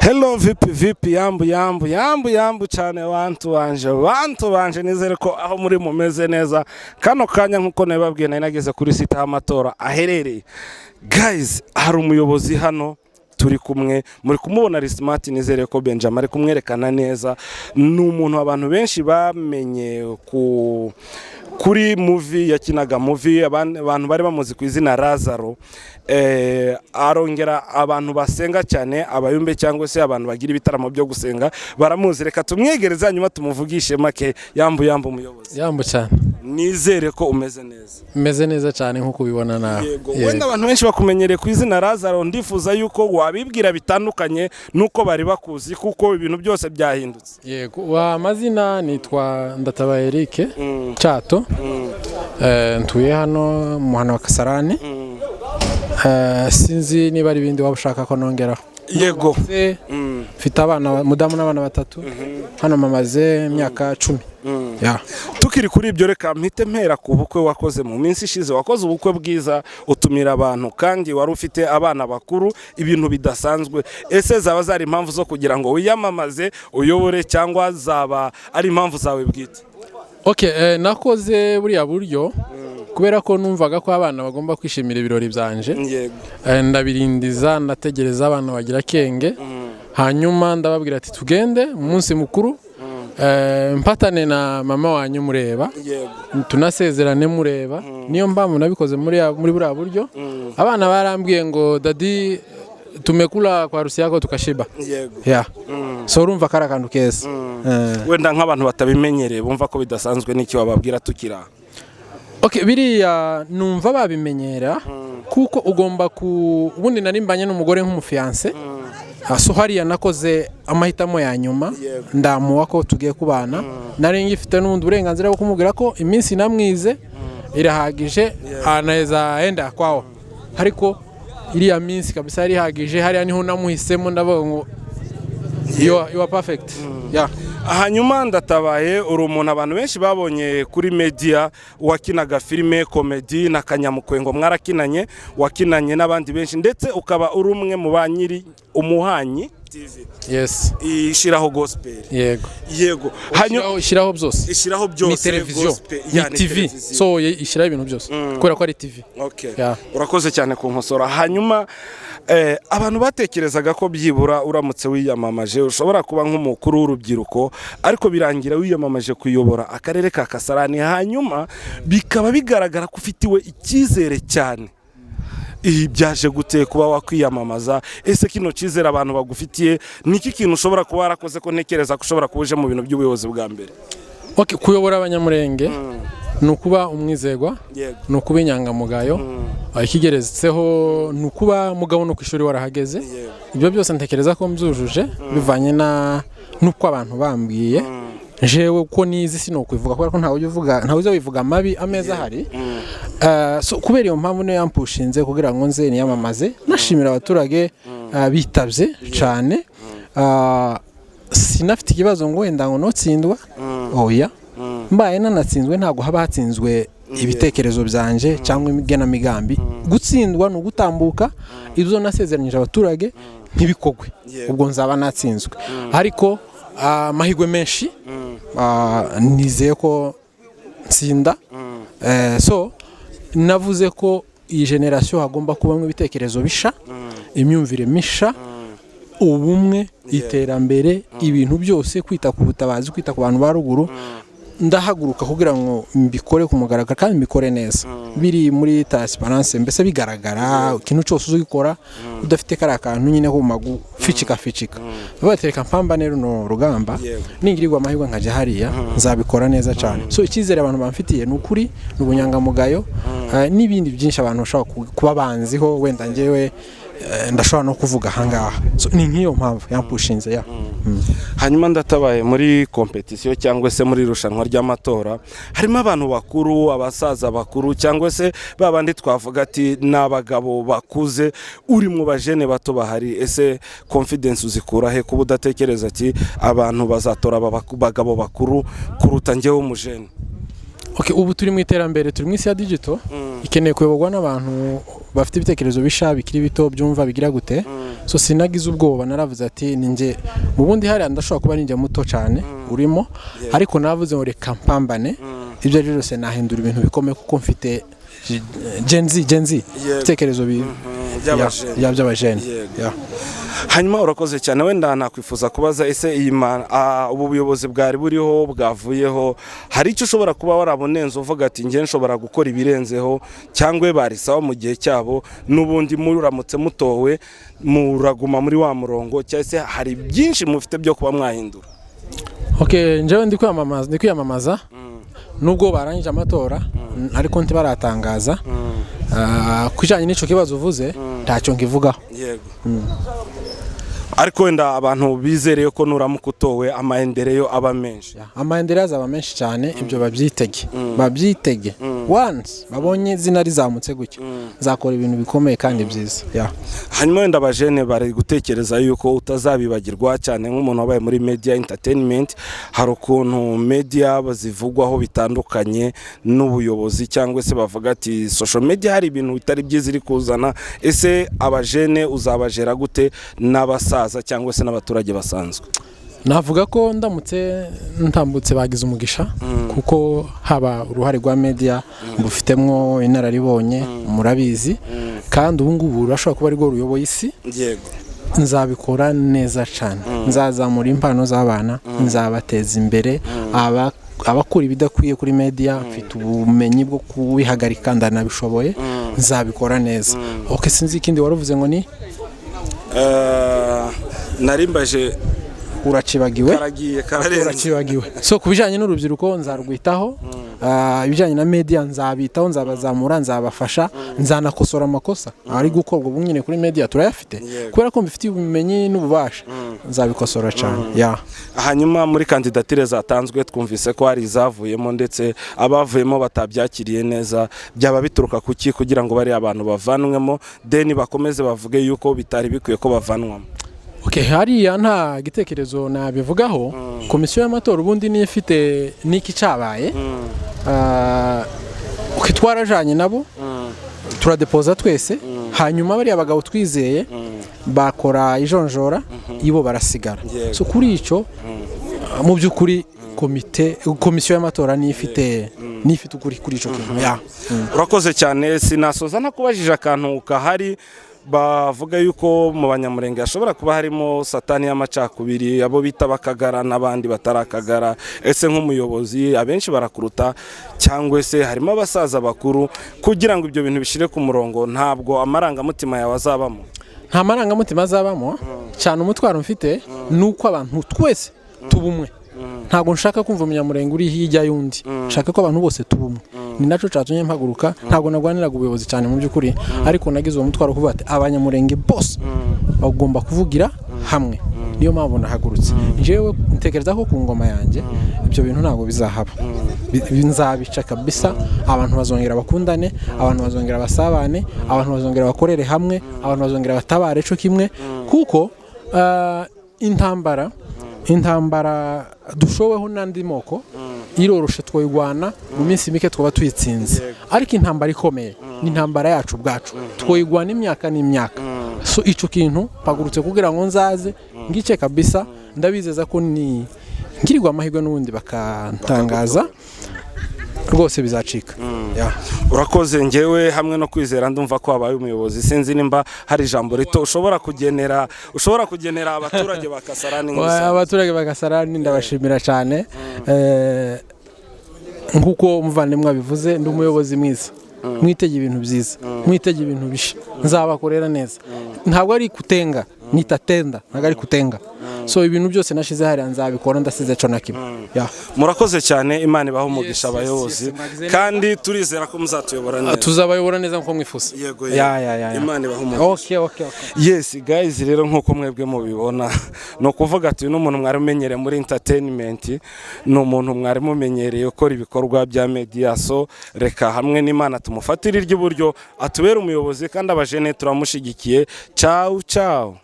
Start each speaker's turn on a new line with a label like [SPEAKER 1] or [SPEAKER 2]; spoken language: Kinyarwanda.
[SPEAKER 1] Hello, vipi vipi, yambu yambu yambu yambu cyane, bantu banje, bantu banje, nizere ko aho muri mumeze neza. Kano kanya, nkuko nabibabwiye, nari nageze kuri site y'amatora aherereye. Guys, hari umuyobozi hano turi kumwe, muri kumubona, ari smart. Nizere ko Benjamin ari kumwerekana neza. Ni umuntu abantu benshi bamenye kuri movie, yakinaga movie, abantu bari bamuzi ku izina Lazaro. Arongera abantu basenga cyane, abayumbe cyangwa se abantu bagira ibitaramo byo gusenga baramuzi. Reka tumwegereze, hanyuma tumuvugishe make. Yambu yambu, umuyobozi.
[SPEAKER 2] Yambu cyane.
[SPEAKER 1] Nizere ko umeze neza.
[SPEAKER 2] Meze neza cyane nk'uko ubibona nawe.
[SPEAKER 1] Yego, wenda abantu benshi bakumenyereye ku izina Lazaro. Ndifuza yuko wabibwira bitandukanye nuko bari bakuzi, kuko ibintu byose byahindutse.
[SPEAKER 2] Yego, wa amazina nitwa Ndatabaye Eric Cyato. Ntuye hano mu muhanda wa Kasarani. Sinzi niba ari ibindi waba ushaka ko nongeraho.
[SPEAKER 1] Yego.
[SPEAKER 2] Mfite abana, mudamu n'abana batatu. Hano mamaze imyaka 10. Yeah.
[SPEAKER 1] Tukiri kuri ibyo, reka mpite mpera ku bukwe wakoze mu minsi ishize. Wakoze ubukwe bwiza, utumira abantu, kandi wari ufite abana bakuru, ibintu bidasanzwe. Ese zaba zari impamvu zo kugira ngo wiyamamaze uyobore, cyangwa zaba ari impamvu zawe bwite?
[SPEAKER 2] Okay, nakoze buriya buryo kubera ko numvaga ko abana bagomba kwishimira ibirori byanje. Ndabirindiza, ndategereza abana bagira akenge, hanyuma ndababwira ati: "Tugende mu munsi mukuru, mpatane na mama wanyu mureba, tunasezerane mureba." Niyo mpamvu nabikoze muri buriya buryo. Abana barambwiye ngo: "Daddy, tumekula kwa harusi yako tukashiba." Yeah. So urumva kari akantu keza.
[SPEAKER 1] Wenda nk'abantu batabimenyereye, bumva ko bidasanzwe, n'icyo wababwira tukiri aha?
[SPEAKER 2] Okay, biriya numva babimenyera, kuko ugomba ku ubundi nari mbanye n'umugore nk'umufiancé. So hariya nakoze amahitamo ya nyuma, ndamuwa ko tugiye kubana. Nari ngifite n'ubundi burenganzira bwo kumubwira ko iminsi namwize irahagije, anaweza enda kwao, ariko iriya minsi kabisa yari ihagije. Hariya niho namuhisemo, ndavuga ngo you are perfect, yeah.
[SPEAKER 1] Hanyuma Ndatabaye, uri umuntu abantu benshi babonye kuri media, wakinaga filime comedy na Kanyamukwengo mwarakinanye, wakinanye n'abandi benshi, ndetse ukaba uri umwe mu ba nyiri Umuhanyi TV
[SPEAKER 2] Yes.
[SPEAKER 1] ishyiraho gospel.
[SPEAKER 2] Yego.
[SPEAKER 1] Yego, hanyuma
[SPEAKER 2] Ishyiraho byose.
[SPEAKER 1] Ishyiraho byose.
[SPEAKER 2] Ni televiziyo.
[SPEAKER 1] Gospel,
[SPEAKER 2] Ni
[SPEAKER 1] yeah,
[SPEAKER 2] TV.
[SPEAKER 1] Televiziyo.
[SPEAKER 2] So ishyiraho ibintu byose kubera ko ari TV.
[SPEAKER 1] Okay.
[SPEAKER 2] Yeah.
[SPEAKER 1] Urakoze cyane ku nkosora. Hanyuma abantu batekerezaga ko byibura uramutse wiyamamaje ushobora kuba nk'umukuru w'urubyiruko, ariko birangira wiyamamaje kuyobora akarere ka Kasarani, hanyuma bikaba bigaragara ko ufitiwe icyizere cyane. Ibi byaje gute kuba wakwiyamamaza? Ese kino cyizere abantu bagufitiye, ni iki kintu ushobora kuba warakoze, ko ntekereza ko ushobora kuba uje mu bintu by'ubuyobozi bwa mbere?
[SPEAKER 2] Okay, kuyobora Abanyamurenge ni ukuba umwizerwa, ni ukuba inyangamugayo, ikigeretseho ni ukuba mugabo no ku ishuri warahageze. Ibyo byose ntekereza ko mbyujuje bivanye na n'uko abantu bambwiye. Jewe uko nizi sinokwivuga, kubera ko ntawe ujya uvuga, ntawe ujya wivuga amabi ameza ahari. So kubera iyo mpamvu niyo yampushinze kugira ngo nze niyamamaze. Nashimira abaturage bitabye cyane. Sinafite ikibazo ngo wenda ngo notsindwa, oya. Mbaye nanatsinzwe, ntabwo haba hatsinzwe ibitekerezo byanje cyangwa igenamigambi. Gutsindwa ni ugutambuka ibyo nasezeranyije abaturage ntibikogwe, ubwo nzaba natsinzwe. Ariko amahirwe menshi, nizeye ko nsinda. So navuze ko iyi génération hagomba kubamo ibitekerezo bisha, imyumvire misha, ubumwe, iterambere, ibintu byose, kwita ku butabazi, kwita ku bantu ba ruguru. Ndahaguruka kugira ngo mbikore ku mugaragaro kandi mbikore neza, biri muri transparence, mbese bigaragara, ikintu cyose uzi gukora udafite kariya kantu nyine ko mu ficika ficika. Batereka mpambane runo rugamba. Ningirirwa amahirwe nkajya hariya, nzabikora neza cyane. So icyizere abantu bamfitiye ni ukuri, ni ubunyangamugayo, n'ibindi byinshi abantu bashobora kuba banziho. Wenda njyewe ndashobora no kuvuga ahangaha. So, ni nk'iyo mpamvu yampushinze ya.
[SPEAKER 1] Hanyuma Ndatabaye, muri compétition cyangwa se muri irushanwa ry'amatora harimo abantu bakuru, abasaza bakuru, cyangwa se ba bandi twavuga ati ni abagabo bakuze. Uri mu bajene bato bahari, ese confidence uzikura he kuba udatekereza ati abantu bazatora aba bagabo bakuru kuruta njyewe umujene?
[SPEAKER 2] Okay, ubu turi mu iterambere, turi mu isi ya digital ikeneye kuyoborwa n'abantu bafite ibitekerezo bisha, bikiri bito, byumva bigira gute. So sinagize ubwoba, naravuze ati ni njye. Mu bundi hariya ndashobora kuba ari njye muto cyane urimo, ariko navuze ngo reka mpambane, ibyo ari byo byose nahindura ibintu bikomeye kuko mfite Gen Z, Gen Z, ibitekerezo
[SPEAKER 1] By'abajene.
[SPEAKER 2] Ya by'abajene. Ya.
[SPEAKER 1] Hanyuma urakoze cyane. Wenda nakwifuza kubaza, ese iyi ubu buyobozi bwari buriho bwavuyeho, hari icyo ushobora kuba warabunenze uvuga ati njye nshobora gukora ibirenzeho, cyangwa barisaba mu gihe cyabo n'ubundi muramutse mutowe muraguma muri wa murongo, cyangwa se hari byinshi mufite byo kuba mwahindura?
[SPEAKER 2] Okay, njyewe ndi kwiyamamaza nubwo barangije amatora ariko ntibaratangaza. Ku bijyanye n'icyo kibazo uvuze, ntacyo nkivugaho.
[SPEAKER 1] Yego, ariko wenda abantu bizereye ko nuramuka utowe amaendeleo aba menshi.
[SPEAKER 2] Amaendeleo azaba menshi cyane, ibyo babyitege, babyitege. Once babonye izina rizamutse gutya, nzakora ibintu bikomeye kandi byiza, yeah.
[SPEAKER 1] Hanyuma wenda abajene bari gutekereza yuko utazabibagirwa cyane nk'umuntu wabaye muri media entertainment. Hari ukuntu media zivugwaho bitandukanye n'ubuyobozi, cyangwa se bavuga ati social media hari ibintu bitari byiza iri kuzana. Ese abajene uzabajera gute n'abasaza cyangwa se n'abaturage basanzwe?
[SPEAKER 2] Navuga ko ndamutse ntambutse bagize umugisha, kuko haba uruhare rwa media bufitemo inararibonye, murabizi, kandi ubu ngubu rurashobora kuba arirwo ruyoboye isi. Nzabikora neza cyane, nzazamura impano z'abana, nzabateza imbere. Abakura ibidakwiye kuri media, mfite ubumenyi bwo kubihagarika, ndanabishoboye, nzabikora neza. Ok, sinzi ikindi wari uvuze ngo ni
[SPEAKER 1] Narimbaje.
[SPEAKER 2] Uracibagiwe.
[SPEAKER 1] Karagiye, kararenze.
[SPEAKER 2] Uracibagiwe. So ku bijyanye n'urubyiruko nzarwitaho. Ibijyanye na media nzabitaho, nzabazamura, nzabafasha, nzanakosora amakosa ari gukorwa ubu nyine kuri media, turayafite. Kubera ko mbifitiye ubumenyi n'ububasha, nzabikosora cyane, ya.
[SPEAKER 1] Hanyuma muri kandidatire zatanzwe twumvise ko hari izavuyemo, ndetse abavuyemo batabyakiriye neza. Byaba bituruka ku ki kugira ngo bariya abantu bavanwemo, deni bakomeze bavuge yuko bitari bikwiye ko bavanwamo?
[SPEAKER 2] Okay, hariya nta gitekerezo nabivugaho. Komisiyo y'amatora ubundi niyo ifite n'iki cyabaye. Okay, twarajanye nabo, turadepoza twese, hanyuma bariya bagabo twizeye bakora ijonjora, ibo barasigara. So kuri icyo, mu by'ukuri komite, komisiyo y'amatora niyo ifite ukuri kuri icyo kintu, ya.
[SPEAKER 1] Urakoze cyane. Sinasoza ntakubajije akantu kahari, bavuga yuko mu Banyamurenge hashobora kuba harimo satani y'amacakubiri, abo bita bakagara n'abandi batarakagara. Ese nk'umuyobozi, abenshi barakuruta cyangwa se harimo abasaza bakuru, kugira ngo ibyo bintu bishyire ku murongo, ntabwo amarangamutima yawe azabamo?
[SPEAKER 2] Nta marangamutima azabamo cyane. Umutwaro mfite ni uko abantu twese tuba umwe. Ntabwo nshaka kumva umunyamurenge uri hirya y'undi, nshaka ko abantu bose tuba umwe. Ni nacyo cyatumye mpaguruka. Ntabwo narwaniraga ubuyobozi cyane mu by'ukuri, ariko nagize uwo mutwaro kuvuga ati Abanyamurenge bose bagomba kuvugira hamwe. Niyo mpamvu nahagurutse. Njyewe ntekereza ko ku ngoma yanjye ibyo bintu ntabwo bizahaba. Nzabica kabisa. Abantu bazongera bakundane, abantu bazongera basabane, abantu bazongera bakorere hamwe, abantu bazongera batabare cyo kimwe, kuko intambara dushoweho n'andi moko iroroshe, twayirwana mu minsi mike twaba tuyitsinze, ariko intambara ikomeye ni intambara yacu ubwacu, twayirwana imyaka n'imyaka. So icyo kintu mpagurutse kugira ngo nzaze ngice kabisa. Ndabizeza ko ni ngirirwa amahirwe n'ubundi bakantangaza, rwose bizacika. Yeah.
[SPEAKER 1] Urakoze. Ngewe hamwe no kwizera ndumva ko wabaye umuyobozi. Sinzi nimba hari ijambo rito ushobora kugenera abaturage ba Kasarani nk'ibisanzwe.
[SPEAKER 2] Abaturage ba Kasarani ndabashimira cyane. Nk'uko umuvandimwe abivuze, ndi umuyobozi mwiza. Mwitege ibintu byiza, mwitege ibintu bisha, nzabakorera neza. Ntabwo ari kutenga, nitatenda, ntabwo ari kutenga. So ibintu byose nashize hariya nzabikora, ndasize co na kimwe. Yeah.
[SPEAKER 1] Murakoze cyane, Imana ibahe umugisha abayobozi.
[SPEAKER 2] Yes, mwagize neza.
[SPEAKER 1] Kandi turizera ko muzatuyobora neza.
[SPEAKER 2] Tuzabayobora neza nk'uko mwifuza.
[SPEAKER 1] Yego,
[SPEAKER 2] Ya.
[SPEAKER 1] Imana ibahe umugisha.
[SPEAKER 2] Okay.
[SPEAKER 1] Yes guys, rero nk'uko mwebwe mubibona, ni ukuvuga ati uyu ni umuntu mwari mumenyereye muri entertainment, ni umuntu mwari mumenyereye ukora ibikorwa bya media. So reka hamwe n'Imana tumufatire iry'iburyo, atubere umuyobozi, kandi abajene turamushyigikiye. Ciao ciao.